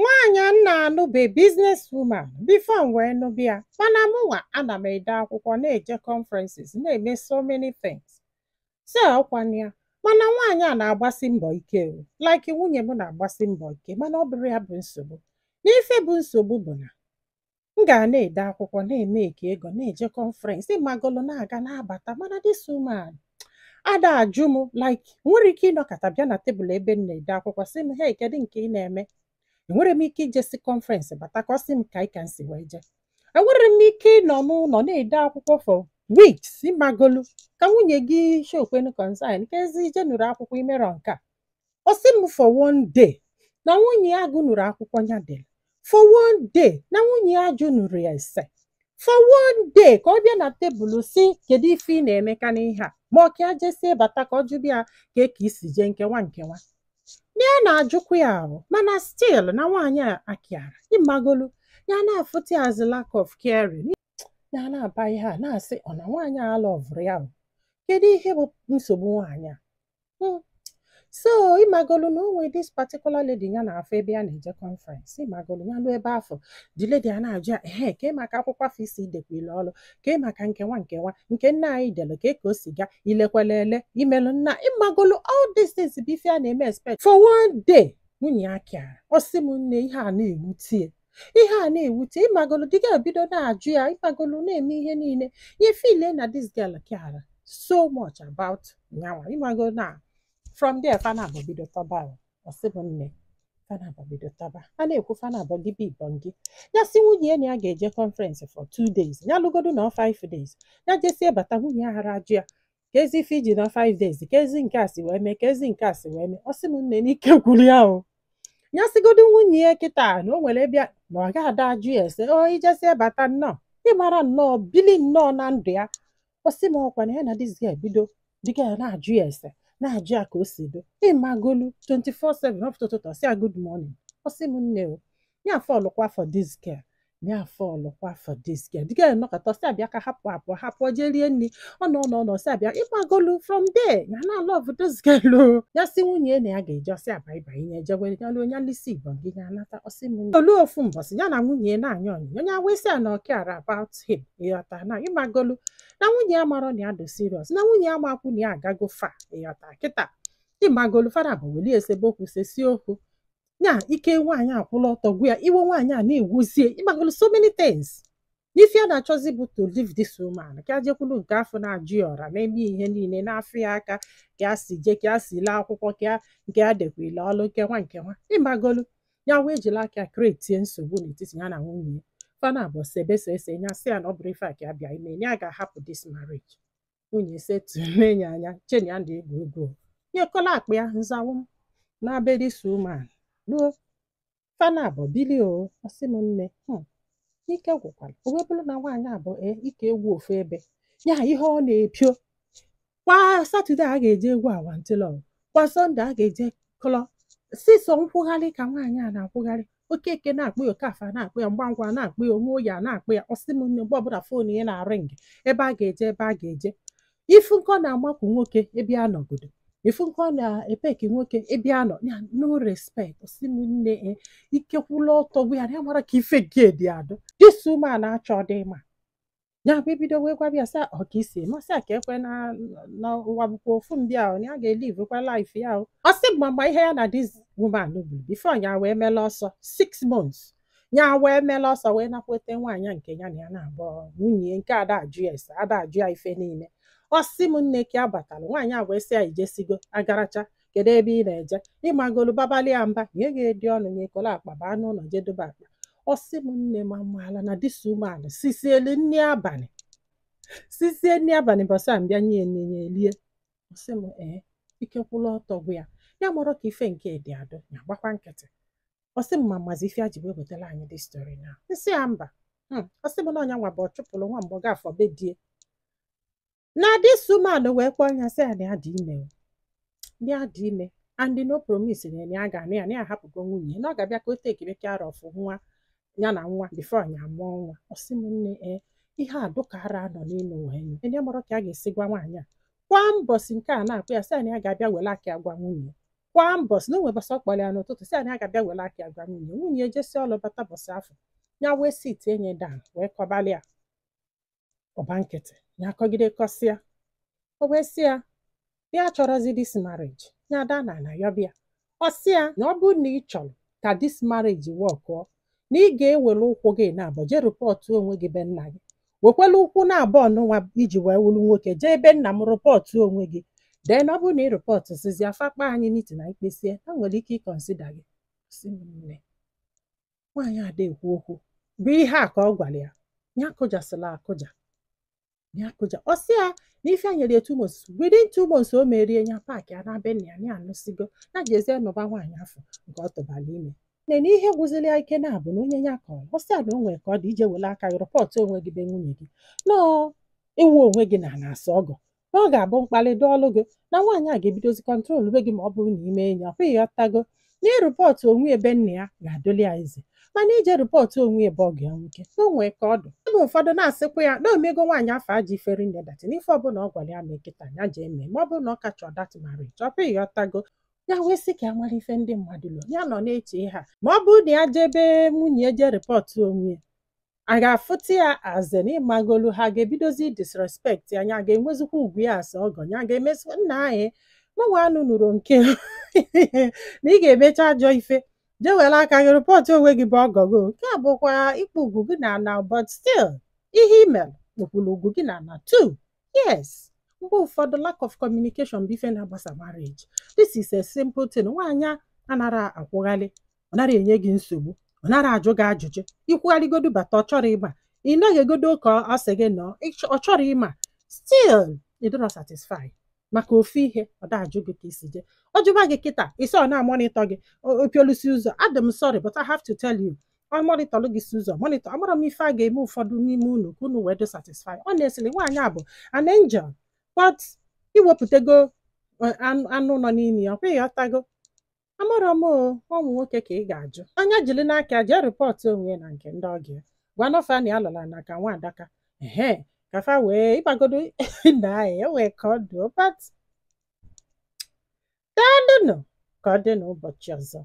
Nwaanyị a m na-anụ bụ a business woman before m wee nụbịa ya, mana mụnwa ana m ede akwụkwọ, na-eje conferences, na-eme so many things. So ọkwanụ ya, mana nwaanyị a na-agbasi mbọ ike o, like nwunye m na-agbasi mbọ ike, mana ọ bụrụ ya bụ nsogbu. N'ife bụ nsogbu bụ na m ga na-ede akwụkwọ, na-eme eke ego, na-eje conference, ịmagolo, na-aga na-abata, mana this woman ada ajụ m. Like, nwere ike ịnọkọta bịa na tebụl ebe m na-ede akwụkwọ, sị m, "Hey, kedu nke ị na-eme?" Enwere m ike ijesi conference bata ka ọ sị m ka ị ka nsi wee jee. Enwere m ike ịnọ n'ụlọ na-ede akwụkwọ for weeks, ịmagolu, ka nwunye gị shokwenu concern ka ezi ije nụrụ akwụkwọ imerọ nke a. Ọ sị m, for one day na nwunye ya gụnụrụ akwụkwọ ya dere, for one day na nwunye ya jụnụrụ ya ese, for one day ka ọ bịa na tebụl si, "Kedu ife ị na-emeka n'ihe a?" Ma ọ ka ya jesie bata ka ọ jụbịa ka isi jee nkewa nkewa na ya na-ajụkwa ya ahụ. Mana still na nwaanyị a akịara, ịmagolu, ya na-afụta ya as lack of caring. Ya na-aba ihe a na-asị, ọ na nwaanyị a loveụrụ ya o? Kedu ihe bụ nsogbu nwaanyị a? So ịmagolu na o nwee this particular lady ya na-afụ ebe ya na-eje conference, ịmagolu, ya lụọ ebe afọ, the lady a na-ajụ ya, ehe, kee maka akwụkwọ afọ isi idekwile ọlụ, kee maka nkewa nkewa nke nna anyị delu, kee ka o si ga ilekwala ele imelụ nna, ịmagolu. All these things bụ ife a na-eme expect for one day nwunye ya kịara. Ọ sị m, nne, ihe a na-ewute, ihe a na-ewute, ịmagolu, di ga ebido na-ajụ ya, ịmagolu, na-eme ihe niile ya feel na this girl kịara so much about nyanwa, ịmagolu. Na from there fana abụọ bido tọba. Ọ sị m, nne, fana abụọ bido tọba, a na-ekwu fana abụọ gị ibongi. Ya sị nwunye ya na ya ga-eje conference for 2 days, ya lụgodo na 5 days, ya jesie bata, nwunye ya ghara ajụ ya ka ezi ife iji na 5 days, ka ezi nke a si wee mee, ka ezi nke a si wee mee. Ọ sị m, nne, n'ike gwuru ya o. Ya sịgodo nwunye ya kịta na o nwere ebe na ọ ga-ada ajụ ya ese o, ijesie bata nnọọ, ịmara nnọọ bili nnọọ na ndụ ya. Ọ sị m, ọkwa na ya na this girl bido dịka ya na-ajụ ya ese, na-ajụ ya ka o si do, ịmagolu, 24/7 of ụtụtụ ọ sị ya good morning. Ọ sị m, nne o, ya fallụkwa for this girl, ya fallụkwa for this girl. The girl nọkọta, ọsị abịa ka hapụ apụ hapụ jee rie nri, ọ nọ nọ nọ, ọsị abịa, ịmagolu. From there ya na love this girl o. Ya sị nwunye na ya ga-eje, ọsị aba ịba ihe ejegwe ya luo ya lisi ibon gị ya nata. Ọsị m, olu ofu mbọsị ya na nwunye na-anya onyinyo, ya wee sị ya na ọ care about him, ịghọta na, ịmagolu, na nwunye ya mara na ya dị serious, na nwunye ya makwu na ya agago fa, ịghọta kịta, ịmagolu. Fada bụ weli esemokwu sesi okwu ya ike, nwaanyị akwụla ọtọ gwa ya iwe, nwaanyị a na-ewuzie, ịmagolu, so many things. N'ife a na-achọzi bụ to leave this woman, ka jekwulu nke afọ na-ajụ ya ọra, na-eme ihe niile na-afụ ya aka, ka a si je, ka a si lee akwụkwọ, ka nke a dekwile ọlụ nkewa nkewa, ịmagolu. Ya wee jiri aka createie nsogbu n'etiti ya na nwunye ya. Fana abụọ sebe sese, ya sị ya na ọ bụrụ ife a ka ya bịa ime, ya ga-ahapụ this marriage. Nwunye setu n'enyi anya cheni ya ndị egwu egwu ya ekola akpa ya nzawụ m na be this woman ruo. Fana abụọ bili o. Ọsị m, nne, ike gwụkwara o wee bụrụ na nwaanyị abụọ ee ike egwu ofu ebe ya ihe ọ na-epio. Kwa Saturday a ga-eje egwu awantịlọ, kwa Sunday a ga-eje club, sisọ nkwụgharị ka nwaanyị a na-akwụgharị. Okeke na-akpụ ya, Okafa na-akpụ ya, Mgbangwa na-akpụ ya, onwe oyi na-akpụ ya. Ọsị m, nne, mgbe ọbụla phone ya na-ring, ebe a ga-eje, ebe a ga-eje, ifu nkọ na-amakwu nwoke ebe a nọgodo, ifu nkọ na-epeki nwoke ebe a nọ ya, no respect. Ọsị m, nne, e ike kwụla ọtọ gwa ya na ya mara ka ife gị dị adụ. This woman achọ dị ma ya bụ ebido wee gwa bịa sị ọ ka isi eme, ọsị a ka ekwe na na ụwa bụkwa ofu mbịa o, na ya ga-elivekwa life ya o. Ọ sị mgbe ihe ya na this woman buru before ya wee mele ọsọ 6 months, ya wee mele ọsọ wee nakwete nwaanyị nke ya na ya na-abụọ nwunye nke ada ajụ ya ese, ada ajụ ya ife niile. Ọ sị m, nne, ka ya batara, nwaanyị a wee sị ya, ijesigo agaracha, kedu ebe ị na-eje? Ịmagolu, babali ya mba nye ga-edi ọnụ nye kolo akpa baa n'ụlọ jedobe akpa. Ọ sị m, nne, ma maala na this woman sisielu nri abalị, sisie nri abalị bọsa mbịa nye ya nne ya elie. Ọ sị m, ee, ike kwụla ọtọ gwa ya, ya mụrụ ka ife nke dị adụ, ya gbakwa nkịtị. Ọ sị m, ma mazi ife a ji wee wetara anyị this story na nsị ya mba. Ọ sị m na ọnya nwa bụ ọ chụpụrụ nwa mgbọga afọ be die na this woman wee kpọọ ya, sị ya na ya dị ime o, na ya dị ime, and no promise na ya ga-anụ ya, na ya ahapụgo nwunye, na ọ ga-abịa ka o take care of nwa ya na nwa before ya mụọ nwa. Ọ sị m, nne, ee, ihe a dụkara nọ n'elu wee nyụ enye mụrụ ka a ga-esi gwa nwaanyị a. Kwa mbọsị nke a na-akpụ ya, sị ya na ya ga-abịa were aka ya gwa nwunye. Kwa mbọsị na onwe bọsị ọ kpọrọ ya n'ụtụtụ, si ya na ya ga-abịa were aka ya gwa nwunye. Nwunye ejesi ọlụ bata bọsị afọ ya, wee sit enye down, wee kọbalị ya ọba nkịtị ya, akọgide kọsịa. O wee sị ya ya chọrọzi this marriage. Ya ada na na ya bịa, ọ sị ya na ọ bụrụ na ị chọrọ ka this marriage workụọ, na ị ga-ewere ụkwụ gị na-abụ jee report onwe gị be nna gị, wekwela ụkwụ na-abụọ nụnwa iji wee wuru nwoke jee ebe nna m report onwe gị. Then ọ bụrụ na ị report sizi afa kpa anyị meeting na ikpesie, ha nwere ike ịconsider gị. Sị m nne, nwaanyị ada ekwu okwu bụ ihe a ka ọ gwara ya. Ya akụjasịla akụja, ya akụja. Ọ sị ya na ife a nyere ya 2 months, within 2 months o merie ya pack ya na be nna ya, ya anụsigo, ya jezie nụba nwaanyị afọ nke ọ tụbara ime. Na ihe gwụziri ya ike na-abụ na onye ya kọrọ, ọ sị ya na o nwere ka ọ dị ije were aka gị report onwe gị be nwunye gị, nọọ iwu onwe gị na na-asa ọgọ, na ọ ga-abụ mkparị dọọlụ gị, na nwaanyị a ga-ebidozi control be gị ma ọ bụrụ na ime enyi ọ pụghị. Ghọtago na ịreport onwe ebe nna ya ga-adụli ya eze, mana ije report onwe ebe ọgụ ya nwoke, na o nwee ka ọ dụ ebe ụfọdụ na-asịkwa ya na omego nwaanyị afọ aja iferi nne that n'ife ọbụla ọ gwara ya mee kịta ya jee mee, ma ọ bụrụ na ọ kacha that marriage ọ pụghị. Ghọtago? Ya wee sị ka ya mara ife ndị mmadụ lụ ya nọ na-eche ihe a, ma ọ bụrụ na ya jebe nwunye jee report onwe ya, a ga-afụta ya aze na ịmagolu ha ga-ebidozi disrespect ya, ya ga-enwezikwa ugwu ya asa ọgọ ya ga-emesi nna anyị. Mụnwa anụ nụrụ nke na ị ga-emecha ajọ ife jee were aka gị report onwe gị bụ ọgọ gị, nke a bụkwa ikpu ugwu gị na ana, but still ihe imel kpukwuru ugwu gị na ana too. Yes, mgbe ụfọdụ lack of communication bụ ife na-agbasa marriage. This is a simple thing. Nwaanyị anara akwụghalị, ọ nara enye gị nsogbu, ọ nara ajụ gị ajụjụ. Ikwugharịgodu bata, ọ chọrọ ịma. Ị naghị egodo ka ọ sị gị nọ, ọ chọrọ ịma. Still ị dịrọ satisfy maka ofu ihe, ọ da ajụ gị ka isi jee. Ọ jụba gị kịta, isi ọ na-amonitor gị opiolusi ụzọ. Adị m sorry, but I have to tell you, ọ monitorlụ gị si ụzọ monitor. Amara m ife a ga-eme ụfọdụ n'ime unu ka unu wee dị satisfy. Honestly, nwaanyị a bụ an angel, but iwepụtago anụ nọ n'ime ya, ọ kwa ịghọtago? Amara m o, ụmụ nwoke ka ị ga-ajụ anya jiri n'aka jee report onwe ya na nke ndị ọgọ ya, gwa nọfa na ya lọla na ka nwa adaka ehe kafa wee ịgbagodo na ya wee ka ọ dụọ. But daalụnụ, ka ọ dị n'ụbọchị ọzọ.